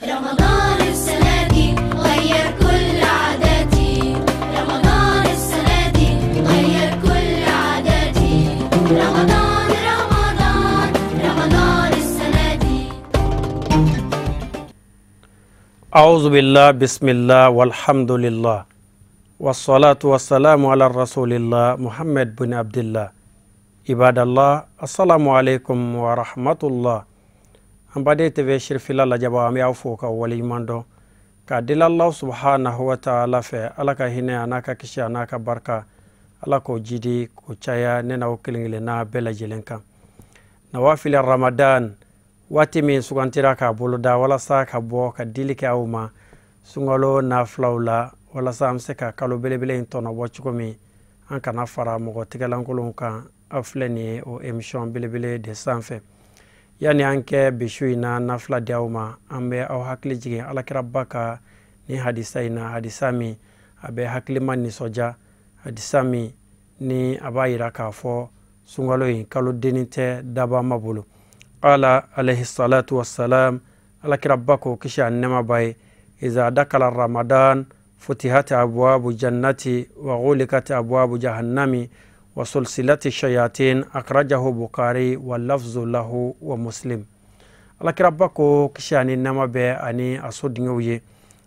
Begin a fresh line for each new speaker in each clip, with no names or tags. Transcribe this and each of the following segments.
رمضان السنة دي غير كل عاداتي، رمضان السنة دي غير كل عاداتي، رمضان رمضان رمضان السنة دي.
أعوذ بالله، بسم الله والحمد لله والصلاة والسلام على رسول الله محمد بن عبد الله. عباد الله، السلام عليكم ورحمة الله. An baden TV Sirifila lajaba, an bɛ aw fo ka waleɲuman dɔn k'a deli Allah subhanahu wa ta'ala fɛ, Ala ka hinɛ a n'a ka kisi a n'a ka barika, Ala k'o jidi k'o caya ne n'aw kelen kelenna bɛɛ lajɛlen kan. Nawafili Ramadan, waati min sugantira k'a boloda walasa ka bɔ ka dili kɛ aw ma sunkalo nafilaw la, walasa an bɛ se ka kalo belebele in tɔnɔbɔ cogo min, an kana fara mɔgɔ tɛgɛlankolonw kan. Aw filɛ nin ye o émission belebele de sanfɛ. Yani an kɛ bi su in na nafila di aw ma, an bɛ aw hakili jigin alakiraba ka ni hadisa in na, hadisa min a bɛ hakilima nisɔndiya, hadisa min ni a b'a yira k'a fɔ sunkalo in kalo denni tɛ dabama bolo. Qala alayhi salatu wassalam, alakiraba ko kisi a nɛɛma b'a ye, iza dakala ramadan futihat abwabu jannati wa ghulikat abwabu jahannami wa sulsilati shayatin, akhrajahu Bukhari wa lafzu lahu wa Muslim. Alakiraba ko kisi ani nɛɛma bɛ ani a sodenw ye,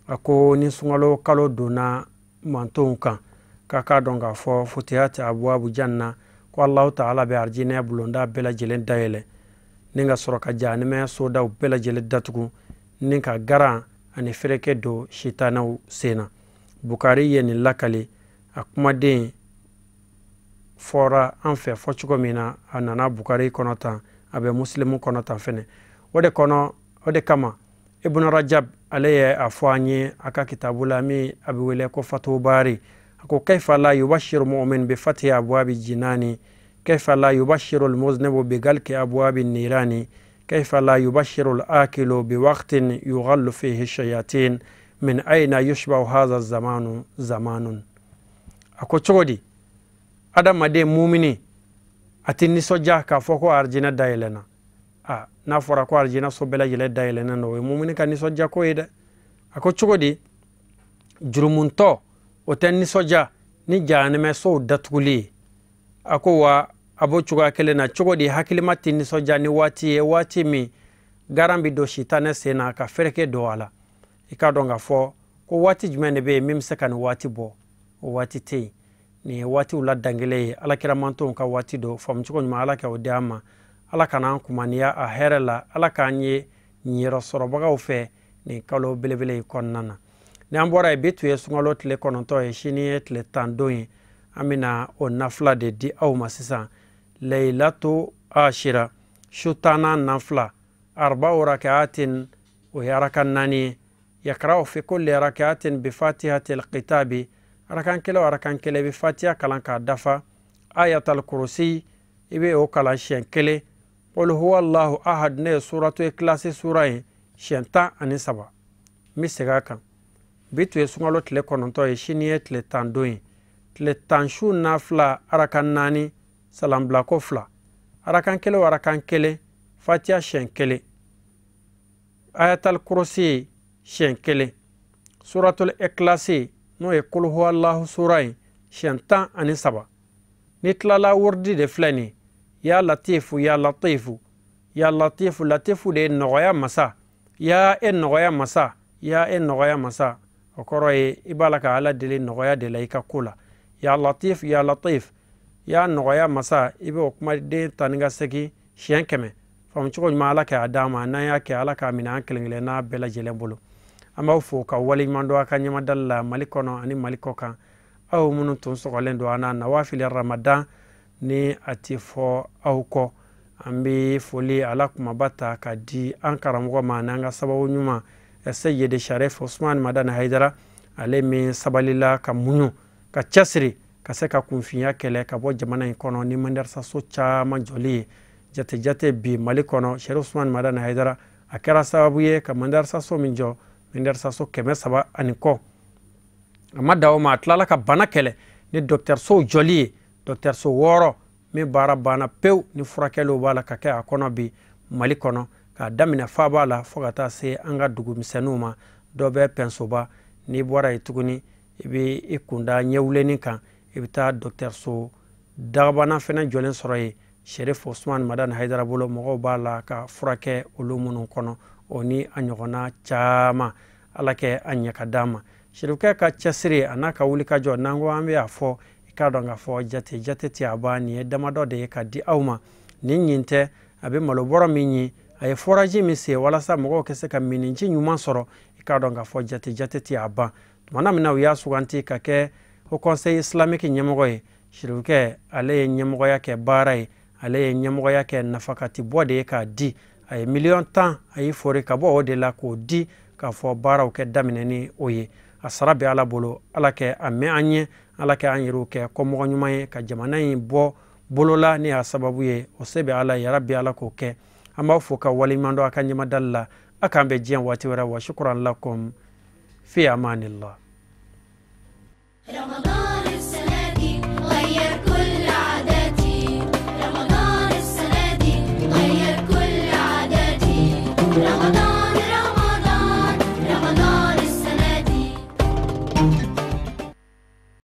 a ko ni sunkalo kalo donna mantonw kan, k'a k'a dɔn k'a fɔ futihati abwabu janna, ko Allahu ta'ala bɛ arijinɛ bulonda bɛɛ lajɛlen dayɛlɛ, ni ka sɔrɔ ka jahanamɛ sodaw bɛɛ lajɛlen datugu, ni ka garan ani fereke don sitanɛw sen na. Bukhari ye nin lakali, a kumaden fɔra an fɛ fɔ cogo min na, a nana Bukhari kɔnɔ tan, a bɛ Muslimu kɔnɔ tan fɛnɛ. O de kɔnɔ, o de kama Ibn Rajab ale ye a fɔ an ye a ka kitabu la min a bɛ wele ko Fathul Bari, a ko kayfa la yubashiru mu'min bi fathi abwabi jinani, kayfa la yubashiru al-muznibu bi galki abwabi nirani, kayfa la yubashiru al-akilu bi waqtin yughallu fihi shayatin, min ayna yushbahu hadha az-zamanu zamanun. A ko cogo di adamaden mumini a tɛ nisɔndiya k'a fɔ ko arijinɛ dayɛlɛnna? A n'a fɔra ko arijinɛ so bɛɛ lajɛlen dayɛlɛnnen don, o ye mumini ka nisɔndiya ko ye dɛ. A ko cogo di jurumuntɔ o tɛ nisɔndiya ni jahanamɛ sow datuguli ye? A ko wa a b'o cogoya kelen na, cogo di hakilima tɛ nisɔndiya ni waati ye, waati min garan bɛ don sitanɛ sen na ka fereke don a la? I k'a dɔn k'a fɔ ko waati jumɛn de bɛ yen min bɛ se ka nin waati bɔ? O waati tɛ yen. Nin ye waatiw la dangele ye, alakira mantonw ka waati don. Faamucogo ɲuman Ala ka o di an ma, Ala kana an kumaniya a hɛrɛ la, Ala k'an ye ɲiyɔrɔ sɔrɔbagaw fɛ nin kalo belebele in kɔnɔna na. Ni an bɔra yen, bi tun ye sunkalo tile 9 ye, sini ye tile 10 don ye. An bɛna o nafila de di aw ma sisan. Laylatu Ashira, su tannan nafila, arba'u rak'atin, o ye araka 4 ye. Yakra'u fi kulli rak'atin bi fatihatil kitabi, arakan kelen o arakan kelen i bɛ fatiha kalan k'a dafa. Ayatal kursi i bɛ o kalan siɲɛ 1. Qul huwa Allahu ahad, ne ye suratu ikhlasi sura ye, siɲɛ 13. N bɛ segin a kan. Bi tun ye sunkalo tile 9 ye, sini ye tile 10 don ye. Tile 10 su nafila arakan 4, salanbilako 2. Arakan kelen o arakan kelen, fatiha siɲɛ 1. Ayatal kursi siɲɛ 1. Suratul ikhlasi n'o ye qul huwa Allahu sura ye, siɲɛ 13. N'i tilala wurudi de filɛ nin ye, ya latifu ya latifu ya latifu, latifu de ye nɔgɔya masa, ya e nɔgɔya masa, ya e nɔgɔya masa. O kɔrɔ ye i b'a la ka Ala deli nɔgɔya de la i ka ko la. Ya latif ya latif, ya nɔgɔya masa, i bɛ o kumaden ta ni ka segin siɲɛ 100. Faamucogo ɲuman Ala k'a d'an ma, n'an y'a kɛ Ala k'a minɛ an kelen kelenna bɛɛ lajɛlen bolo. An b'aw fo ka waleɲuman dɔn a ka ɲɛmadali la Mali kɔnɔ ani Mali kɔ kan. Aw minnu tun sɔgɔlen don an na Nawafili Ramadan ni a tɛ fɔ aw kɔ. An bɛ foli Ala kumaba ta ka di an karamɔgɔ ma n'an ka sababu ɲuman Seyidi Sharif Usman Madani Hayidara, ale min sabalila ka muɲu ka cɛsiri ka se ka kunfinya kɛlɛ ka bɔ jamana in kɔnɔ ni mandarisaso caman jɔli ye. Jate jate bi Mali kɔnɔ, Sharif Usman Madani Hayidara a kɛra sababu ye ka mandarisaso min jɔ, mandarisaso 300 ani kɔ. A ma dan o ma, a tilala ka bana kɛlɛ ni dɔgɔtɔrɔsow jɔli ye, dɔgɔtɔrɔso 6 min baara banna pewu ni furakɛliw b'a la ka kɛ a kɔnɔ bi Mali kɔnɔ. K'a daminɛ faaba la fo ka taa se an ka dugumisɛnninw ma. Dɔ bɛ Pɛnsoba, n'i bɔra yen tuguni i bɛ i kunda Ɲɛwulenni kan, i bɛ taa dɔgɔtɔrɔso dagabana fɛnɛ jɔlen sɔrɔ yen, Sherif Osman Madani Hayidara bolo, mɔgɔw b'a la ka furakɛ olu minnu kɔnɔ, o ni a ɲɔgɔnna caman. Ala kɛ a ɲɛ ka d'an ma. Sherifkɛ ka cɛsiri a n'a ka wulikajɔ, n'an ko an bɛ a fɔ, i k'a dɔn k'a fɔ jate jate tɛ a ban. Nin ye damadɔ de ye ka di aw ma. Nin ɲin tɛ, a bɛ malobɔrɔ min ɲin, a ye forage min sen walasa mɔgɔw ka se ka miniji ɲuman sɔrɔ, i k'a dɔn k'a fɔ jate jate tɛ a ban. Tumana min na u y'a suganti ka kɛ Haut Conseil islamique ɲɛmɔgɔ ye, Sherifkɛ ale ye ɲɛmɔgɔya kɛ baara ye, ale ye ɲɛmɔgɔya kɛ nafakati bɔ de ye k'a di. A ye miliyɔn 10 a y'i fori ka bɔ o de la k'o di k'a fɔ baaraw kɛ daminɛ ni o ye. A sara bɛ Ala bolo. Ala kɛ a mɛn an ɲɛ, Ala kɛ an yɛrɛw kɛ kɔmɔgɔ ɲuman ye ka jamana in bɔ bolola ni a sababu ye. O se bɛ Ala yarabi, Ala k'o kɛ. An b'aw fo ka waleɲuman dɔn a ka ɲɛmadali la. A k'an bɛn diɲɛ waati wɛrɛ. Wa shukran lakum fi amanillah.
رمضان السنة.